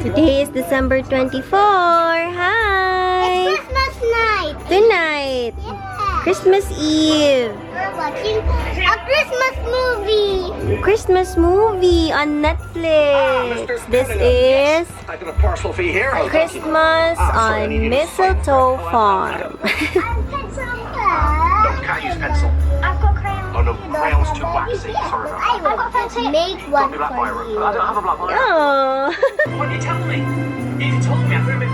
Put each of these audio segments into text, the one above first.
Today is December 24. Hi! It's Christmas night. Tonight, Yeah. Christmas Eve. We're watching a Christmas movie. Christmas movie on Netflix. This is I got a parcel for you here. Christmas on Mistletoe Farm. I've got some. No, can't use pencil. I've got crayons. Oh no, crayon's too waxy. Sorry about that. I will make one Got me black for biro. you. I don't have a black biro. Oh. Why didn't you tell me? If you told me, I could have been.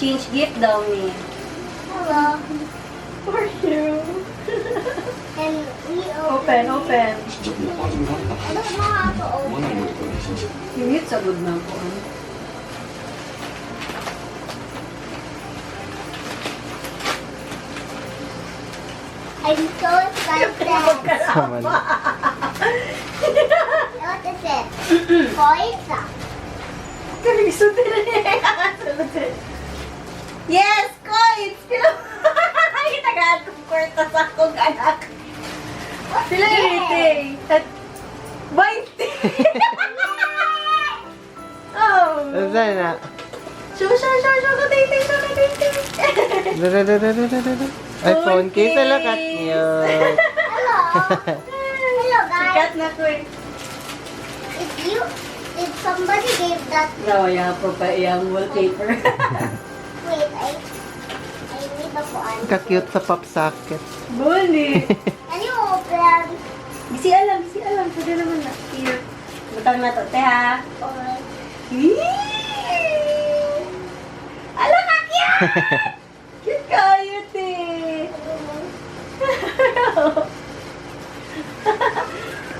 Exchange gift daw ni. Hello. For you. And we open. Open, open. I don't know how to open. Mute sa good na po. Ano? I'm so excited. Sama na. What is it? Coins. Yes, coins! Pila. Tagaan kong kwarta sa akong anak. Pila yung rating? At 20! Oh! Saan na? Show, show, show, show! Ka-dating, show, ka-dating! Da-da-da-da-da-da-da. Ay, phone case. Ala, kat niyo. Hello. Hello guys. Sikat na ko eh. If you, if somebody gave that, Nawaya po pa iyang wallpaper. Wait, I need a one. Ka-cute sa pop socket. Bully! Can you open? Gisi alam, gisi alam. Pwede naman na. Here. Butang na to, te ha. Alright. Ala ka, cute! Cute kayo, te.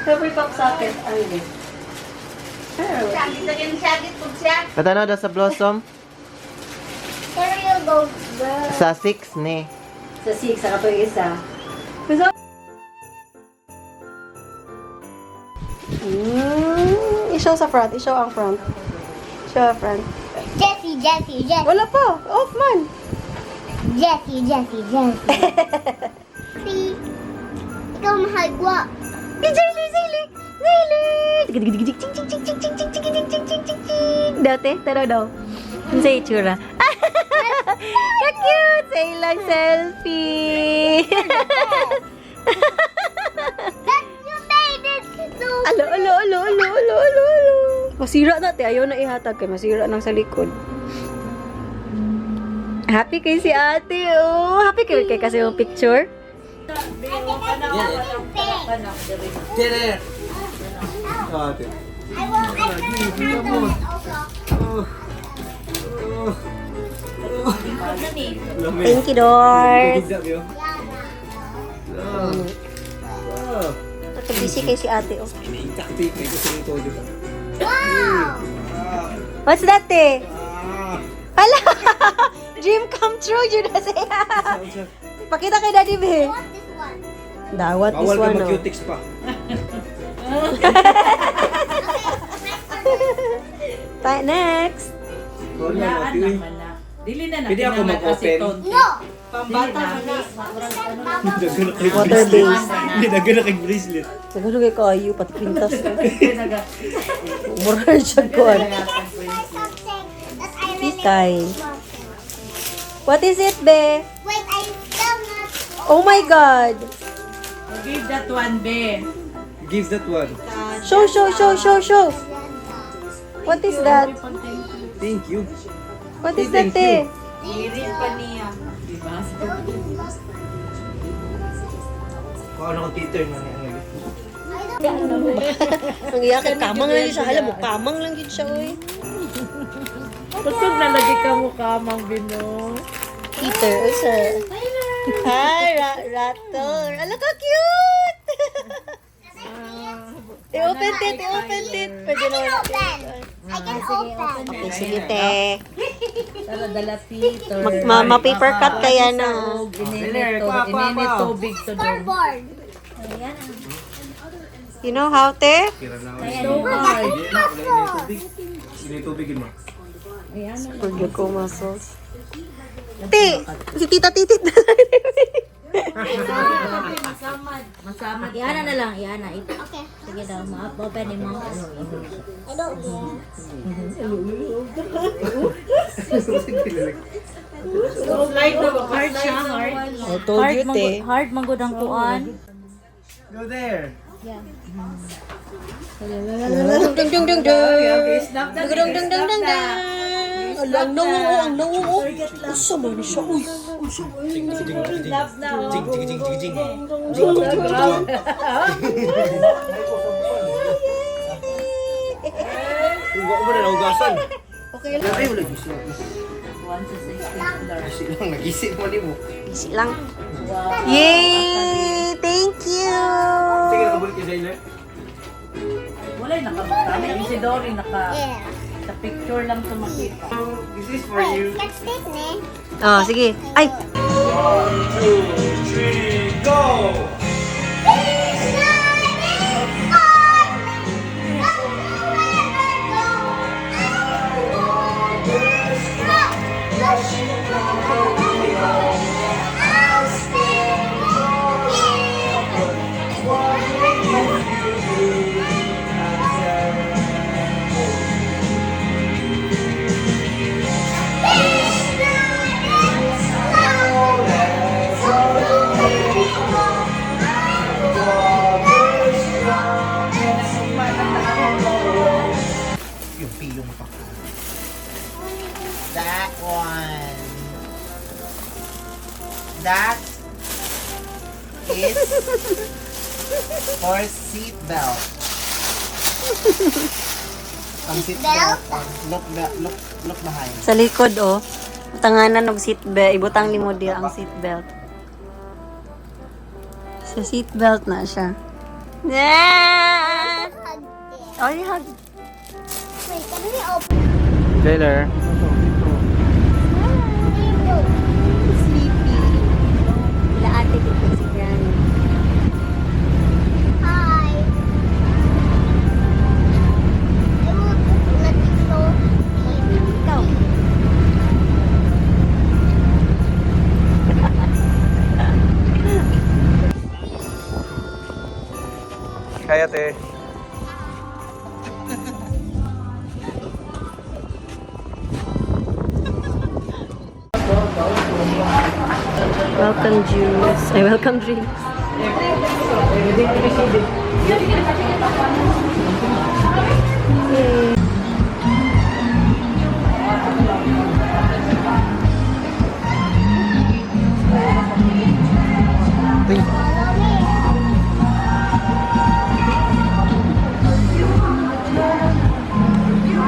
Tapos pop socket. Ano yun? Patanaw daw sa Blossom? Here you go, girl. Sa 6 ni. Sa 6, saka to yung isa. Gusto? I-show sa front. I-show ang front. Show ang front. Jesse, Jesse, Jesse. Wala pa. Off man. Jesse, Jesse, Jesse. See? Ikaw mahagwa. Zaylee, Zaylee! Zaylee! Daw, te. Tara daw. Ano sa itsura? Ka-cute! Sa ilang selfie! That you made it so Alo, alo, alo, alo, alo, alo, alo. Masira na, te. Ayaw na ihatag kay masira nang sa likod. Happy kay si ate, oh. Happy kay kay kasi yung picture. Tere! Ate. I will, I can handle it also. Thank you, Doors. Ito, busy kay si ate, oh. Wow! What's that, te? Hala! Dream come true, yun na siya. Pakita kay Daddy, be. What this one? Dawat this Bawal ka one, oh. mag-cutix pa. Tayo, next. Bawal na mag-cutix. Dili na na. Pwede ako mag-open. No! Pambata man na. Water based. Hindi, dagan na kay bracelet. Siguro kay kayo, pati kwintas. Mura siya ko. Try something that I really Kay. want. What is it, be? Wait, I'm still not. Oh my God! Give that one, be. Give that one. Show, show, show, show, show. What is that? Thank you. What is that, Thank te? Irit pa niya. Diba? Kung ano kang Twitter na niya. Ang iyak, kamang lang yun siya. Alam mo, kamang lang yun siya, oy. Kusog na lagi ka mukha, Mang Bino. Peter, oy, sir. Hi, rattle. Ala ka, cute! I-open it, i-open it. Pwede naman. Open! I can open. Okay, sige te. Tara, dala Peter. Ma paper cut kaya na. Ininit to, ininit tubig to doon. Scoreboard. You know how, te? So hard. Hindi tubig mo. Pagyo ko muscles. Te! Si Tita Titit na Masama. Iana na lang, iana. Okay. Sige daw, ma-open ni mo. I don't care. Hard siya, hard. I told Hard you, man te. hard man gud ang kuan. Go there. Dung dung dung dung. Dung dung dung dung dung. Ala, ang nango, ang nango. Usa man siya, uy. Usa man. Jing jing jing jing. Jing jing jing jing jing. Jing jing jing jing. Uy, wa ko na nahugasan. Okay lang. Ay, wala gisi. One to six stapler. Gisi lang, nagisi mo ni mo. Easy lang. Yay! Thank you! Sige, nakabulit kay Jailer. Wala yung nakabuta. Yung si Dory naka, Yeah. sa picture lang to makita. This is for you. Wait, let's take me. Oh, sige. Ay! One, two, three, go! Yung piyong pa. That one. That is for seat belt. Ang seat belt. Look, look, look behind. Sa likod, oh. Tanganan og seatbelt. Ibutang ni mo diya ang seatbelt. Sa seatbelt na siya. Yeah! Oh, hug. Wait, can we open? Jailer. Sleepy. Ila ate dito si Granny. Hi. I will let you know. Ikaw. Kaya te. Welcome juice. Ay, welcome drinks. Yay. Follow me.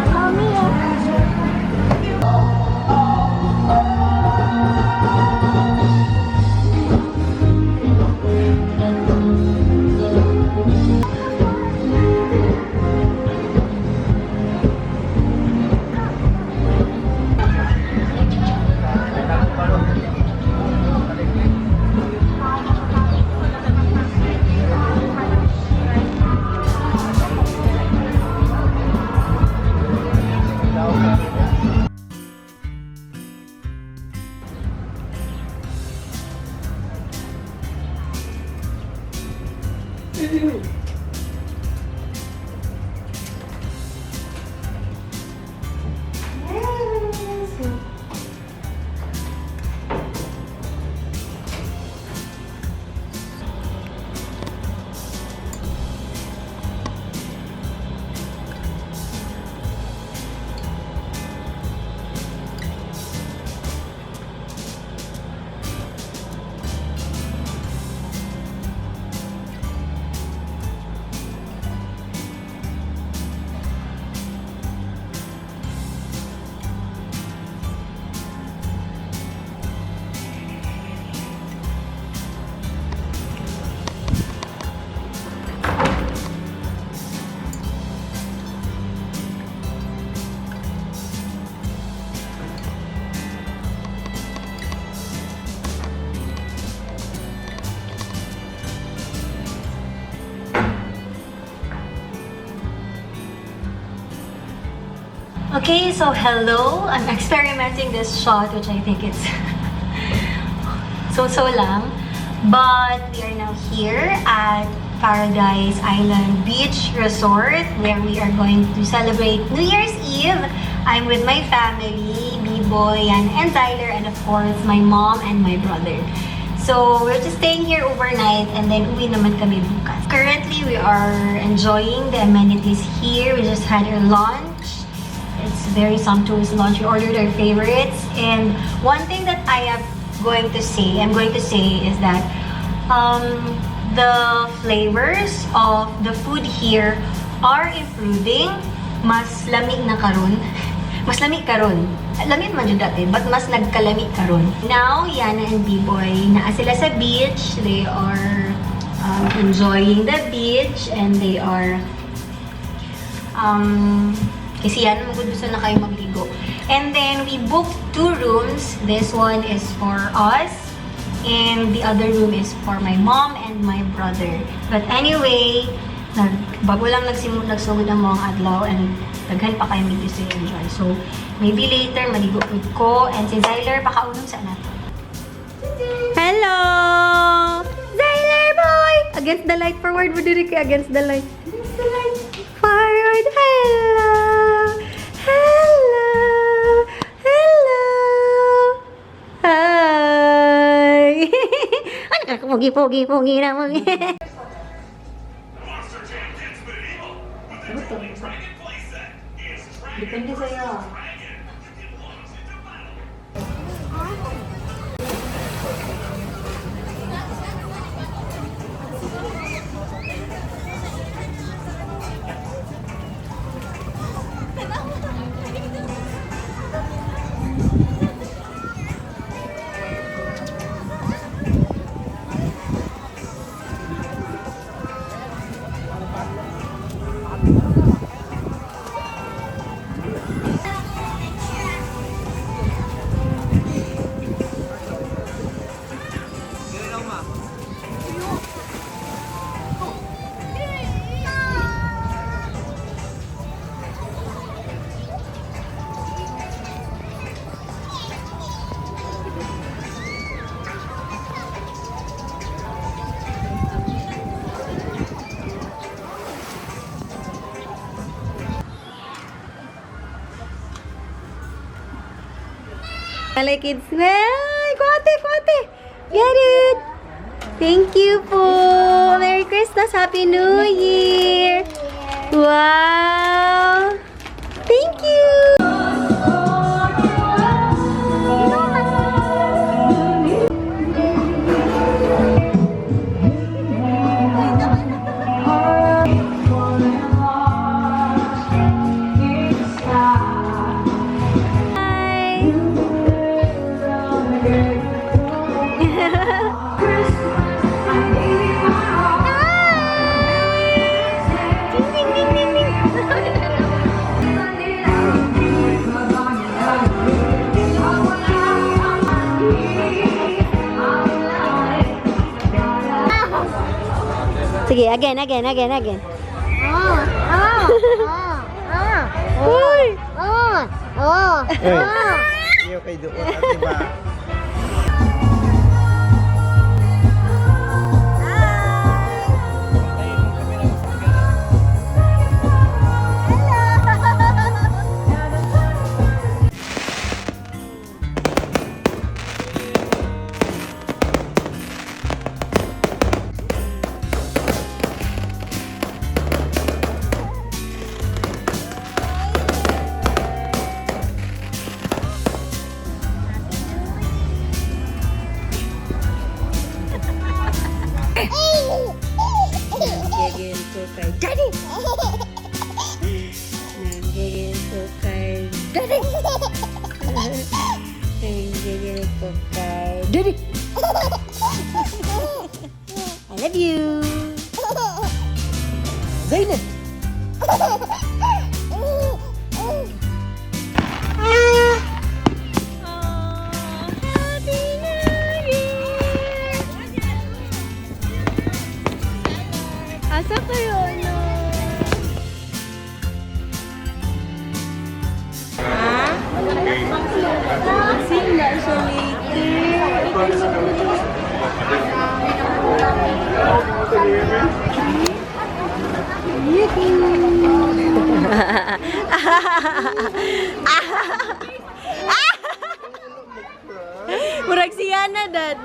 Follow me. Okay, so hello. I'm experimenting this shot, which I think it's so-so lang. But we are now here at Paradise Island Beach Resort, where we are going to celebrate New Year's Eve. I'm with my family, B-Boy and Tyler, and of course, my mom and my brother. So, we're just staying here overnight and then uwi naman kami bukas. Currently, we are enjoying the amenities here. We just had our lunch. It's very sumptuous lunch. We ordered our favorites. And one thing that I'm going to say is that the flavors of the food here are improving. Mas lami na karon. Mas lami karon. Lami man jud dati, but mas nagkalami karon. Now, Yana and B-Boy, naa sila sa beach. They are enjoying the beach and they are kasi yan, gusto na kayo magligo. And then, we booked two rooms. This one is for us. And the other room is for my mom and my brother. But anyway, bago lang nagsugod ang mga adlaw and daghan pa kayo may gusto enjoy. So, maybe later, maligo pud ko. And si Zyler, pakaunom sa nato. Hello! Zyler boy! Against the light, forward mo diri kay against the light. Against the light. Forward. Hello! Hello! Hello! Hi! Ano ka? Pogi, pogi, pogi na, pogi. Depende sa'yo. Hello, kids. Ay, kuwate, kuwate. Get it. Thank you po. Merry Christmas. Happy New Year. Wow. Thank you. Bye. Ding, ding, ding, ding, ding. Sige, again, again, again, again. Oh, oh, oh, oh, Uy! oh, oh, oh. Iyo kay doon, ate ba? Nanggigil ko kay Daddy! Nanggigil ko kay Daddy! Nanggigil ko kay Daddy! I love you! Zainab! Happy New Year! Asa kayo, no? Sing na siya later. Murag siya na, Dad.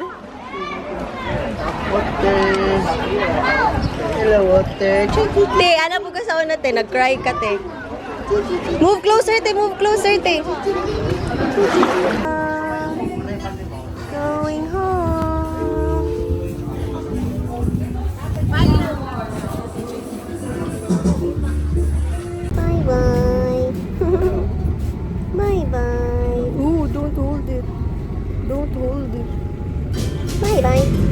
Water. Hello, water. Te, ano po ka sa una, te? Nag-cry ka, te. Move closer, te. Move closer, te. Going home. Bye-bye. Bye-bye. Ooh, don't hold it. Don't hold it. Bye-bye.